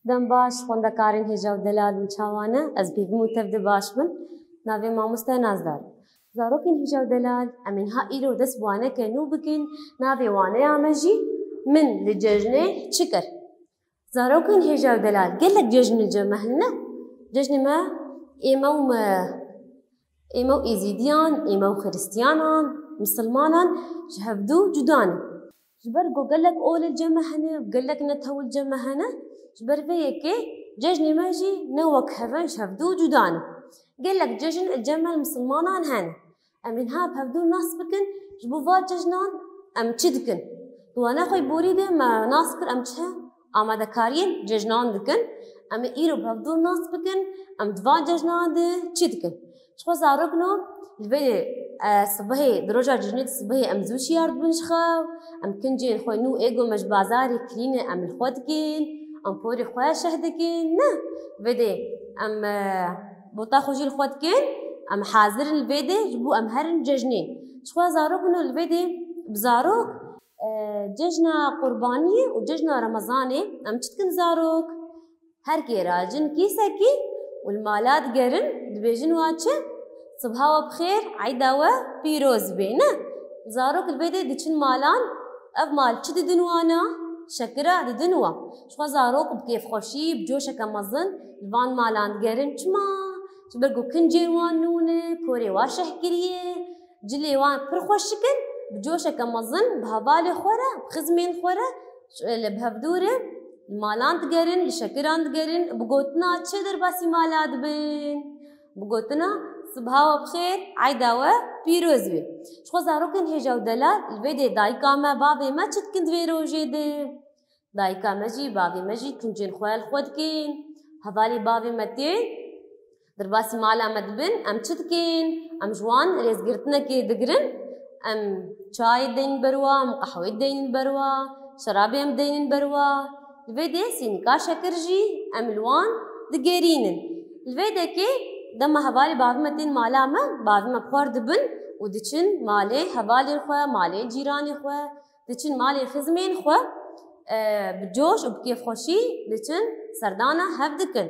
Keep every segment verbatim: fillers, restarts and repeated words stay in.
Dem baş, xwendekarên hêja û delal, hûn çawa ne? Ez pêvîm û tev de baş bin. Navê mamoste Nazdar. Zarokên hêja û delal, em ê niha îro dest bi waneke nû bikin. Navê waneya me jî Min li cejnê çi kir? Zarokên hêja û delal, gelek cejn li cem me hene. Cejnê me, ê me û me, ê me û êzîdiyan, ê me û xiristiyanan, misilmanan ji hevdû cuda ne. Ji ber ku gelek olê li cem me hene, gelek netew li cem me hene, ji ber vê yekê cejnê me jî ne wek hev in, ji hevdû cuda ne. Gelek cejn li cem me misilmanan hene. Em ê niha bi hevdû nas bikin, ji bo van cejnan em çi dikin? Di wana xwe borî de me nas kir em çi amadekariyên cejnan dikin. Em ê îro bi hevdû nas bikin, em di van cejnan de çi dikin? Ji xwe zarokno li vê, e, sibehê, di roja cejnê de sibehê em zû şiyar dibin ji xew, em kincên xwe nû ê ku me ji bazarê kirîne em li xwe dikin, em porê xwe şeh dikin. Ne, vê de em, e, bota xwe jî li xwe dikin, em hazir in li vê de ji bo em herin cejnê. Ji xwe zarokno li vê de bi zarok, e, cejna Qurbaniyê û cejna Remezanê em çi dikin zarok? Her kê racin kîsekî û li mala digerin, dibêjin wa çi? Sibha we bi xêr, eyda we pîroz bê, ne? Zarok li vê de diçin malan, ev mal çi didin wana? Şekira didin wa. Ji xwe zarok bi kêfxweşî, bi coşeke mezin li van malan digerin. Çima? Ji ber ku kincên wan nû ne, porê wan şeh kiriye, cilê wan pir xweşik in, bi coşeke mezin, bi hevalê xwe re, bi xizmên xwe re, li bi hevdû re, li malan digerin, li şekiran digerin, bi gotina çi derbasî mala dibin? Bi gotina, sibha we bi xêr, eyda we pîroz be. Ji xwe zarokên hêja û delal, li vê dê dayika me, bavê me çi dikin di vê rojê de? Dayika me jî, bavê me jî kincên xwe li xwe dikin. Hevalê bavê me tên, derbasî mala me dibin, em çi dikin? Em ji wan rêzgirtinekê digirin. Em çayê deyn ber wa, em qehwê deyn ber wa, şerabê em deyn ber wa. Li vê dê sînika şekir jî em li wan digerînin. Li vê dekê dema hevalê bavê me tên mala me, bavê me bi xwe re dibin û diçin malê hevalên xwe, malê cîranê xwe, diçin malê xizmên xwe, e, bi coş û bi kêfxweşî diçin serdana hev dikin.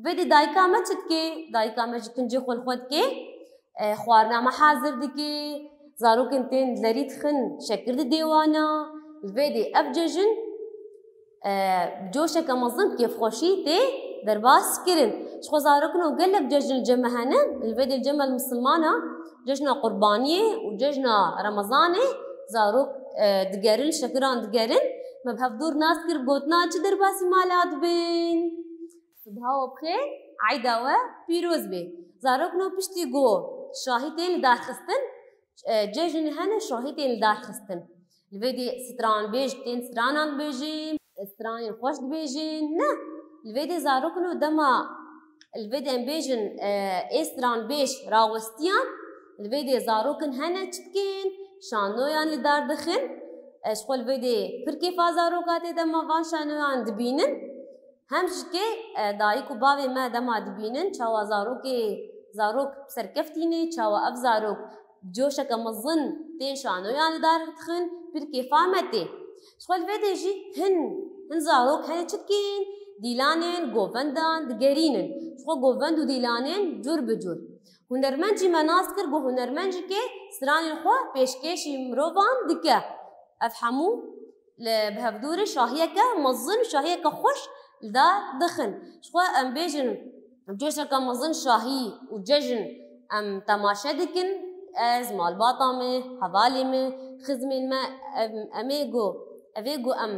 Vê dê dayika me çi dike? Dayika me ji kincê xwe li xwe dike, e, xwarina me hazir dike, zarokên tên derî dixin, şekir didê wana. Li vê dê ev cejin, e, bi coşeke mezin, bi kêfxweşî tê derbas kirin. Ji xwe zarokno gelek cejin li cem me hene, li vê dê li cem me li misilmana, cejna Qurbaniyê û cejna Remezanê zarok, e, digerin, şekiran digerin. Me bi hevdû nas kir, gotina çi derbasî mala dibin? Sibha we bi xêr, eyda we pîroz be. Zarokno piştî ku şahî tên li dar xistin, e, cejnê hene şahî tên li dar xistin. Li vê dê stranbêj tên stranan dibêjin, stranên xweş dibêjin. Ne, li vê dê zarokno dema li vê dê em bêjin, e, ê stranbêj rawestiyan, li vê dê zarokin hene çi dikin, şanoyan li dar dixin. E, ji xwe li vê dê pir kêfa zaroka tê dema van şanoyan dibînin. Hem jî kê, e, dayik û bavê me dema dibînin, çawa zarokê, zarok serkeftî ne, çawa ev zarok bi coşeke mezin tên şanoyan li dar dixin, pir kêfa me tê. Ji xwe li vê dê jî hin, hin zarok hene çi dikên, dîlanên govendan digerînin. Ji xwe govend û dîlanên cur bi cur. Hunermend jî me nas kir, got hunermend jî kê stranên xwe pêşkêşî mirovan dike. Ev hemû li bi hevdû re şahiyeke mezin û şahiyeke xweş li dar dixin. Ji xwe em bêjin, coşeke mezin şahî û cejn em temaşe dikin. Ez, malbata me, hevalê me, xizmên me, em, em ê ku, ev ê ku em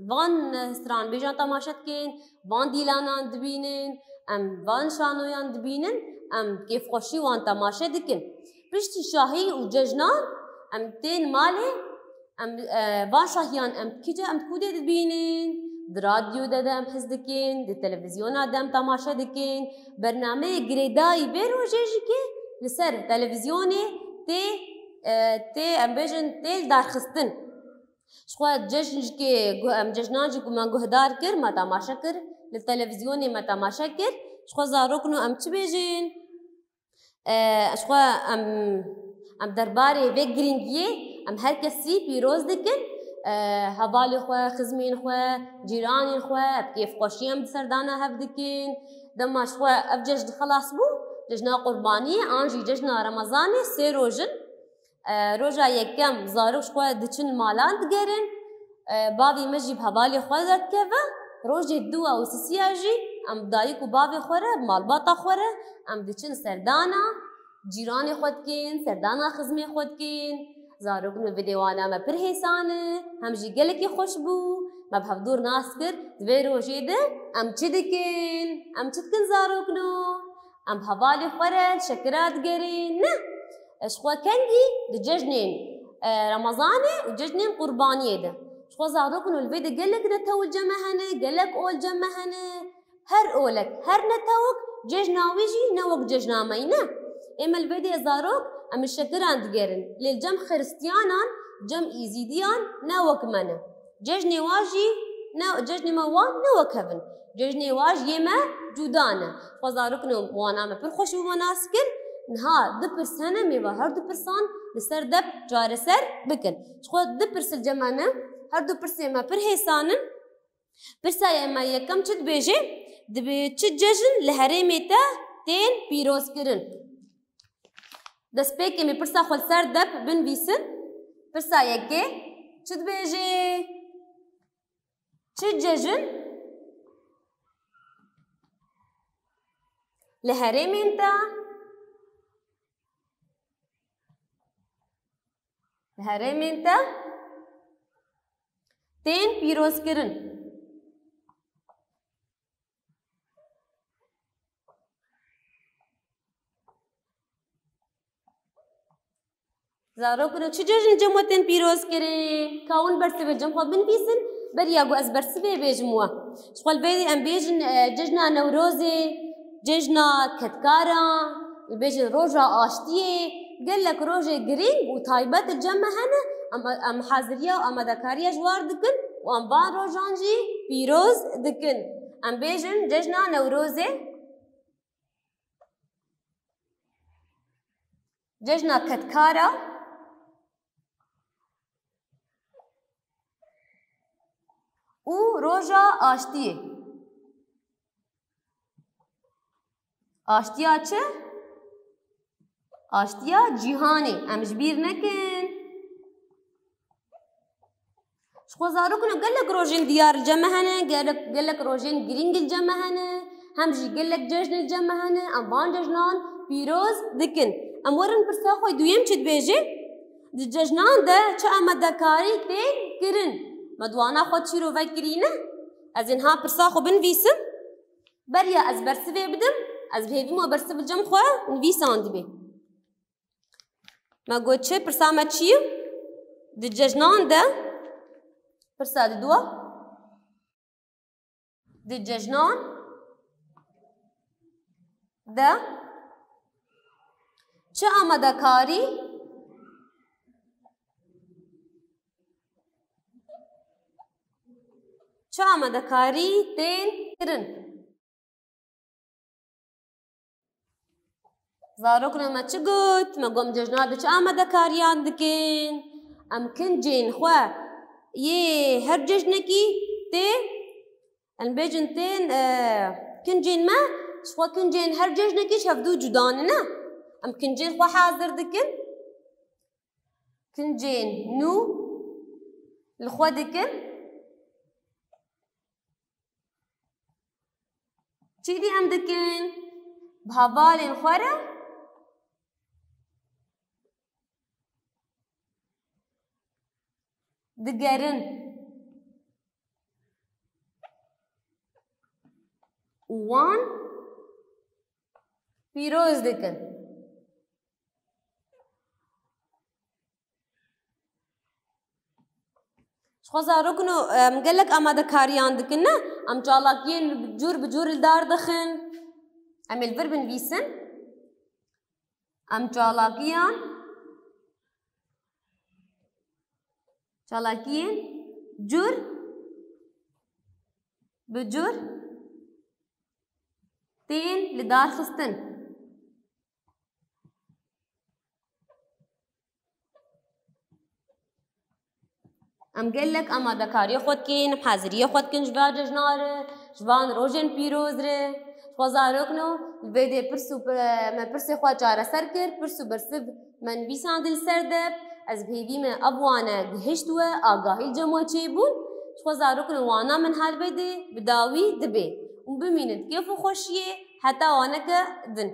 van stranbêjan temaşe dikin, van dîlanan dibînin, em van şanoyan dibînin, em kêfxweşî wan temaşe dikin. Piştî şahî û cejnan em tên malê, Em, e, van şahiyan em kîja em kûdê dibînin? Di radyo de, de em hez dikin, di televîzyona de em temaşe dikin. Bernameyê girêdayî vê rojê jî kê li ser televîzyonê tê, e, tê, em bêjin, tê li darxistin. Ji xwe cejn jî kê gu-, em cejnan jî ku me guhdar kir, me temaşe kir, li televîzyonê me temaşe kir. Ji xwe zarokno em çi bêjin? E, ji xwe em, em derbarê vê girîngiyê em her kesî pîroz dikin. e, hevalê xwe, xizmên xwe, cîranên xwe, bi kêfxweşî em bi serdana hev dikin. Dema ji xwe ev cejn xilas bû, cejna Qurbaniyê an jî cejna Remezanê sê roj in. E, roja yekem zarok ji xwe diçin malan digerin. E, bavê me jî bi hevalê xwe derdikeve. Rojê dûa û sisiya jî em bi dayik û bavê xwe re, bi malbata xwe re em diçin serdana cîranê xwe dikin, serdana xizmê xwe dikin. Zarok nû vê dêwana me pir hêsan e, hem jî gelekî xweş bû. Me bi hevdûr nas kir, di vê rojê de em çi dikin? Em çi dikin zarok nû? Em bi hevalê xwe re şekira digerin? Ne. Ji xwe kengî di cejnên, e, Remezanê û cejnên Qurbaniyê de. Ji xwe zarok nû li vê de gelek netew li cem me hene, gelek ol cem me hene. Her olek, her netewik cejna wî jî ne wek cejna me yî ne. Ê me li vê dê zarok em li şekiran digerin. Lê li cem xiristiyanan, cem îzîdiyan ne wek me ne. Cejnê wa jî ne, cejnê me wan ne wek hev in. Cejnê wa ji yê me cuda ne. Xwe zarokên wana me pir xweş bû me nas kir. Niha du pirs hene, em ê va her du pirsan li ser dep çareser bikin. Ji xwe du pirs li cem me ne. Her du pirsê me pir hêsan in. Pirsa ye me yekem çi dibêje? Dibê çi cejn li herêmê te tên pîrozkirin? Destpêkê em ê pirsa xwe li ser dep binivîsin. Pirsa yekê çi dibêje? Çi cejn li herêmên te, li herêmên te tên pîrozkirin? Zarok nû çi cejn cem we tên pîroz kirin? Ka hûn bersivê cem xwe binivîsin, beriya ku ez bersivê bêjim we. Ji xwe li vê em bêjin, e, cejna Newrozê, cejna Kedkara, li bêjin roja aştiyê, gelek rojê girîng û taybet li cem me hene, em, em haziriya û amadekariya ji war dikin û em van rojan jî pîroz dikin. Em bêjin cejna Newrozê, cejna Kedkara û roja aştiyê. Aştiya çi? Aştiya cîhanê. Em ji bîr nekin. Ji xwe zarokino gelek rojên diyar li cem me hene, gelek, gelek rojên girîng li cem me hene, hem jî gelek cejn li cem me hene, em van cejnan pîroz dikin. Em werin pirsa xwe duyem çi dibêje? Di cejnan de çi amadekarî tê kirin? Me di wana xwe çîrove kirî ne? Ez ê niha pirsa xwe binivîsim. Beriya ez bersivê bidim, ez bi hêvî me bersiv li cem xwe nivîsandibê. Me got çi? Pirsa me çi ye? Di cejnan de, pirsa di dua. Di cejnan de çi amadekarî, çi amadekarî tên kirin? Zarokno me çi got? Me got em cejna de çi amadekariyan dikin? Em kincên xwe yê her cejnekî tê, em bêjin tên, e, kincên me, ji xwe kincên her cejnekî ji hevdû cuda ne. Em kincên xwe hazir dikin. Kincên nû li xwe dikin. Çi dî em dikin? Bi hevalên xwe re digerin û wan pîroz dikin. Ji xwe zarokno, em gelek amadekariyan dikin, ne? Em çalakiyên bi cûr bi cûr li dar dixin. Em ê li vir binivîsin. Em çalakiyan, çalakiyên cûr bi cûr tên li dar xistin. Em gelek amadekariyê xwe dikin, haziriyê xwe dikin ji van cejna re, ji van rojên pîroz re. Ji xwe zarokno, li vê dê pirs û pi-, me pirsê xwe çareser kir, pirs û bersiv me nivîsandî li ser dep. Ez bi hêvî me ev wane gihişt we, agahî li cem we çêbûn. Ji xwe zarokno wana min her vê dê bi dawî dibe û bimînin di kêf û xweşiyê heta waneke din.